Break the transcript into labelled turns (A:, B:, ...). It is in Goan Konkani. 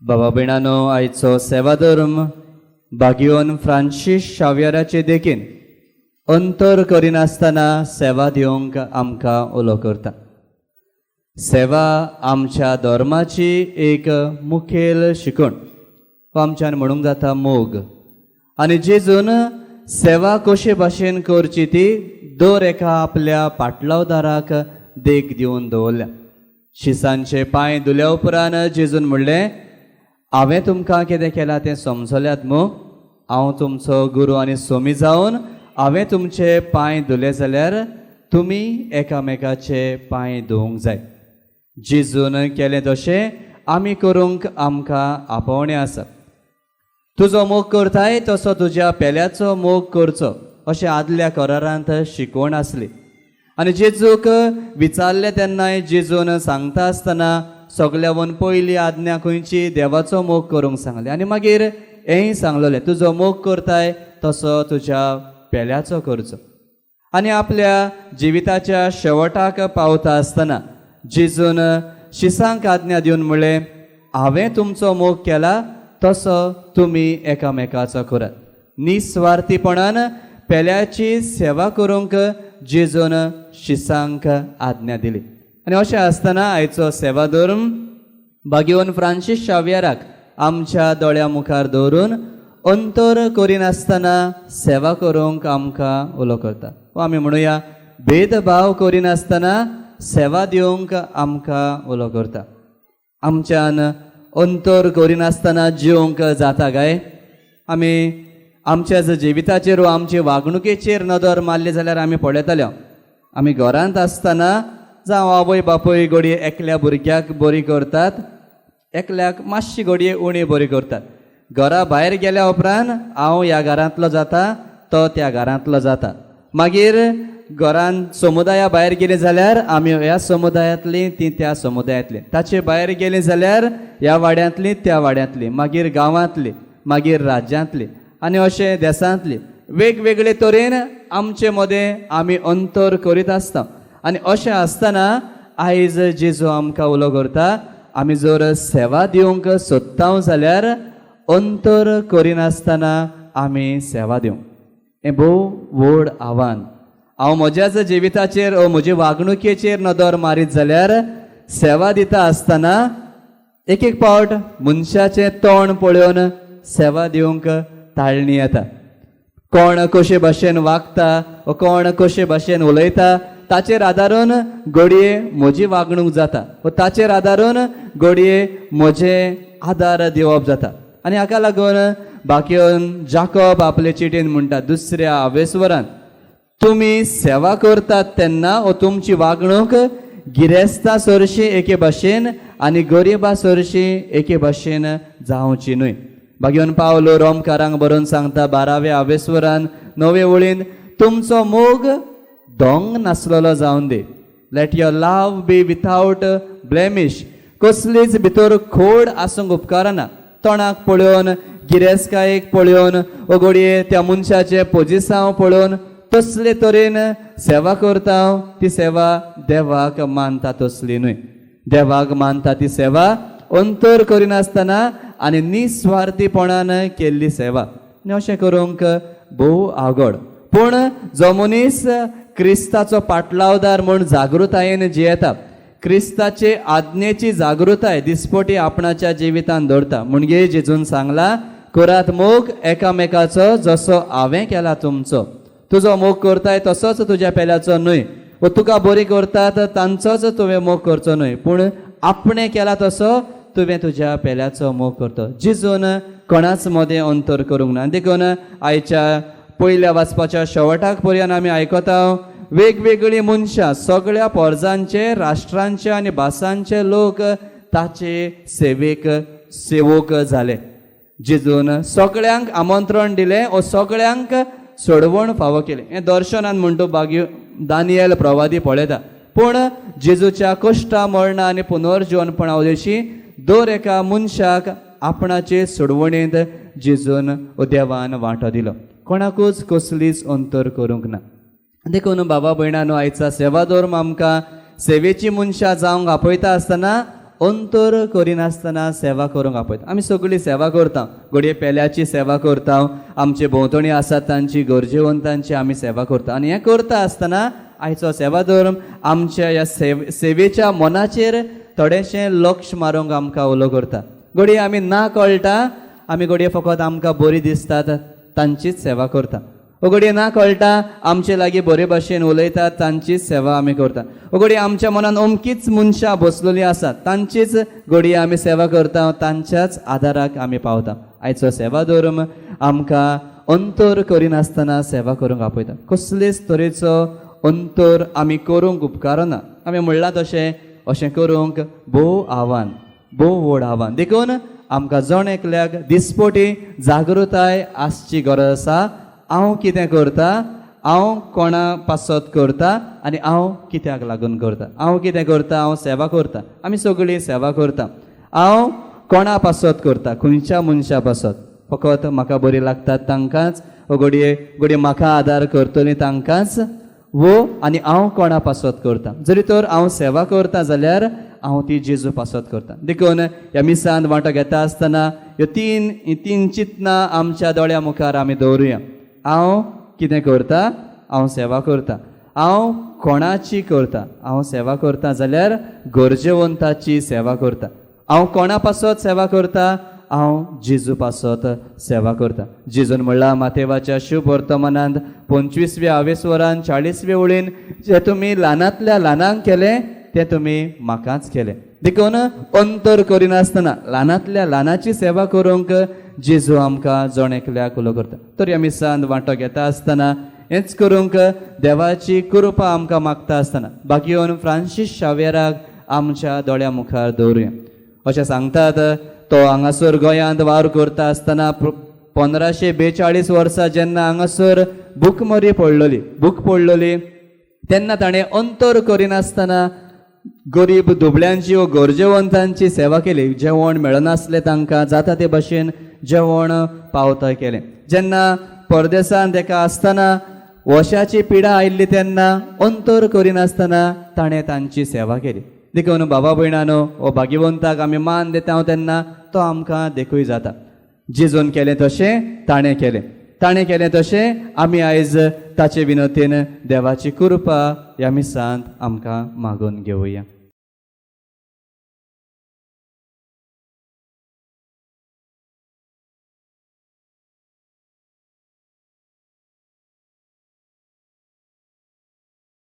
A: बाबा भयणानो, आयचो सेवाधर्म बागियोन फ्रांसीस शाव्यराचे देखीन अंतर करिनासतना सेवा दिवंक आमकां उलो करता. सेवा आमच्या धर्माची एक मुखेल शिकवण वा आमच्यान म्हणूंक जाता मोग. आनी जेजून सेवा कशे भाशेन करची ती दर एका आपल्या पाटलावदाराक देख दिवन दवरल्या. शिसांचे पांय धुल्या उपरांत जेजून म्हणलें, हांवें तुमकां कितें केलां तें समजल्यात मू? हांव तुमचो गुरू आनी सोमी जावन हांवें तुमचे पांय धुले जाल्यार तुमी एकामेकाचे पांय धुवंक जाय. जेजून केलें तशें आमी करूंक आमकां आपोवणें आसा. तुजो मोग करताय तसो तुज्या पेल्याचो मोग करचो अशें आदल्या करारांत शिकवण आसली. आनी जेजूक विचारलें तेन्नाय जेजून सांगता आसतना सगल्यावन पयली आज्ञा खंयची? देवाचो मोग करूंक सांगलें. आनी मागीर हेंय सांगलेलें, तुजो मोग करताय तसो तुज्या पेल्याचो करचो. आनी आपल्या जिविताच्या शेवटाक पावता आसतना जेजून शिसांक आज्ञा दिवन म्हणलें, हांवें तुमचो मोग केला तसो तुमी एकामेकाचो करात. निस्वार्थीपणान पेल्याची सेवा करूंक जेजून शिसांक आज्ञा दिली. आनी अशें आसतना आयचो सेवा धर्म बागियोन फ्रांसीस शाव्याराक आमच्या दोळ्या मुखार दवरून अंतर करिनासतना सेवा करूंक आमकां उलो करता. वा आमी म्हणुया, भेदभाव करिनासतना सेवा दिवंक आमकां उलो करता. आमच्यान अंतर करिनासतना जिवंक जाता काय? आमी आमच्या जिविताचेर वा आमचे वागणुकेचेर नदर मारली जाल्यार आमी पळयतले, आमी घरांत आसतना जावं आवय बापूय घडये एकल्या भुरग्याक बरी करतात, एकल्याक मातशी घडये उणी बरी करतात. घरा भायर गेल्या उपरांत हांव ह्या घरांतलो जाता, तो त्या घरांतलो जाता. मागीर घरान समुदाया भायर गेली जाल्यार आमी ह्या समुदायांतली, ती त्या समुदायांतली. ताचे भायर गेली जाल्यार ह्या वाड्यांतली, त्या वाड्यांतली, मागीर गांवांतली, मागीर राज्यांतली आनी अशें देसांतली. वेगवेगळे तरेन आमचे मदें आमी अंतर करीत आसता. आनी अशें आसतना आयज जेजू आमकां उलो करता, आमी जर सेवा दिवंक सोदता जाल्यार अंतर करिनासतना आमी सेवा दिवंक. हें भोव व्हड आव्हान. हांव म्हज्याच जिविताचेर ओ म्हजे वागणुकेचेर नदर मारीत जाल्यार सेवा दिता आसतना एक एक पावट मनशाचें तोंड पळोवन सेवा दिवंक ताळणी येता. कोण कशे भाशेन वागता वो कोण कशे भाशेन उलयता ताचेर आदारून घडये म्हजी वागणूक जाता वो ताचेर आदारून घडये म्हजें आदार दिवप जाता. आनी हाका लागून बाकी जाकब आपले चिटीन म्हणटा दुसऱ्या आवेस्वरान, तुमी सेवा करतात तेन्ना वो तुमची वागणूक गिरेस्ता सरशी एके भाशेन आनी गरिबा सरशी एके भाशेन जावची न्हय. बागयोन पावलो रोमकारांक बरोवन सांगता 12व्या आवेस्वरान 9वे वळीन, तुमचो मोग दोंग नासलेलो जावन दी. Let your love be without blemish. कसलीच भितर खोड आसूंक उपकारना. तोंडाक पळोवन, गिरेस्तकायेक पळोवन वो घडये त्या मनशाचें पोजिसांव पळोवन तसले तरेन सेवा करता ती सेवा देवाक मानता तसली न्हय. देवाक मानता ती सेवा अंतर करिनासतना आनी निस्वार्थीपणान केल्ली सेवा. आनी अशें करूंक भोव आवघड, पूण जो मनीस क्रिस्ताचो पाटलावदार म्हूण जागृतायेन जियेता, क्रिस्ताचे आज्ञेची जागृताय दिसपटी आपणाच्या जिवितान दवरता. म्हणजे जेजून सांगला, करात मोग एकामेकाचो जसो हांवें केला तुमचो. तुजो मोग करताय तसोच तुज्या पेल्याचो न्हय, वो तुका बरी करतात तांचोच तुवें मोग करचो न्हय, पूण आपणें केला तसो तुवें तुज्या पेल्याचो मोग करचो. जेजून कोणाच मदें अंतर करूंक ना. देखून आयच्या पयल्या वाचपाच्या शेवटाक पर्यंत आमी आयकता, वेगवेगळीं मनशां सगळ्या पोरजांचे, राष्ट्रांचे आनी भासांचे लोक ताचे सेवेक सेवक जाले. जेजून सगळ्यांक आमंत्रण दिलें वो सगळ्यांक सोडवण फावो केलें. हें दर्शनान म्हणटा बागी दानियल प्रवादी पळयता, पूण जेजूच्या कश्टा, मरणा आनी पुनर्जिवनपणा उदेशी दर एका मनशाक आपणाचे सोडवणेंत जेजून वो देवान वांटो दिलो. कोणाकूच कसलीच अंतर करूंक ना. देखून बाबा भयणानो, आयचा सेवा धर्म आमकां सेवेची मनशां जावंक आपयता आसतना अंतर करिनासतना सेवा करूंक आपयता. आमी सगळी सेवा करता, घडये पेल्याची सेवा करता, आमचे भोंवतणी आसात तांची गरजेवंतांची आमी सेवा करता. आनी हें करता आसतना आयचो सेवा धर्म आमच्या ह्या सेवेच्या मनाचेर थोडेशें लक्ष मारूंक आमकां उलो करता. घडये आमी ना कळटा आमी घडये फकत आमकां बरी दिसतात तांचीच सेवा करता, ओ घडये ना कळटा आमचे लागीं बरे भाशेन उलयतात तांचीच सेवा आमी करता, ओ घडये आमच्या मनान अमकीच मनशां बसलेलीं आसात तांचीच घडये आमी सेवा करता, तांच्याच आदाराक आमी पावता. आयचो सेवा धर्म आमकां अंतर करिनासतना सेवा करूंक आपयता. कसलेच तरेचो अंतर आमी करूंक उपकारना. आमी म्हणलां तशें अशें करूंक भोव आव्हान, भोव व्हड आव्हान. देखून आमकां जण एकल्याक दिसपटी जागृताय आसची गरज आसा. हांव कितें करता, हांव कोणा पासत करता आनी हांव कित्याक लागून करता. हांव कितें करता, हांव सेवा करता, आमी सगळीं सेवा करता. हांव कोणा पासत करता, खंयच्या मनशा पासत, फकत म्हाका बरी लागतात तांकांच, ओ घडये घडये म्हाका आदार करतली तांकांच, वो आनी हांव कोणा पासत करता. जरी तर हांव सेवा करता जाल्यार हांव ती जेजू पासत करता. देखून ह्या मिसान वांटो घेता आसतना ह्यो तीन चिंतनां आमच्या दोळ्या मुखार आमी दवरुया. हांव कितें करता, हांव सेवा करता. हांव कोणाची करता, हांव सेवा करता जाल्यार गरजेवंताची सेवा करता. हांव कोणा पासत सेवा करता, हांव जेजू पासत सेवा करता. जेजून म्हणलां मातेवाच्या शुभ वर्तमानांत 25व्या आवेस्वरान 40व्या वळीन, जें तुमी ल्हानांतल्या ल्हानांक केलें तें तुमी म्हाकाच केलें. देखून अंतर करिनासतना ल्हानांतल्या ल्हानाची सेवा करूंक जेजू आमकां जण एकल्याक उलो करता. तर ह्या मिसान वांटो घेता आसतना हेंच करूंक देवाची कृपा आमकां मागता आसतना बागयोन फ्रांसीस शावेराक आमच्या दोळ्या मुखार दवरुया. अशें सांगतात तो हांगासर गोंयांत वावर करता आसतना 1542 वर्सां जेन्ना हांगासर भूकमरी पडलेली, भूक पडलेली तेन्ना ताणें अंतर करिनासतना गरीब दुबळ्यांची व गरजेवंतांची सेवा केली. जेवण मेळनासलें तांकां जाता ते भशेन जेवण पावता केलें. जेन्ना परदेसान तेका आसतना वशाची पिडा आयिल्ली तेन्ना अंतर करिनासतना ताणें तांची सेवा केली. देखून बाबा भयणानो, हो भाग्यवंताक आमी मान दिता तेन्ना तो आमकां देखूय जाता. जेजून केलें तशें ताणें केलें, ताणें केलें तशें आमी आयज ताचे विनोतीन देवाची कृपा ह्या मिसांत आमकां मागून घेवया.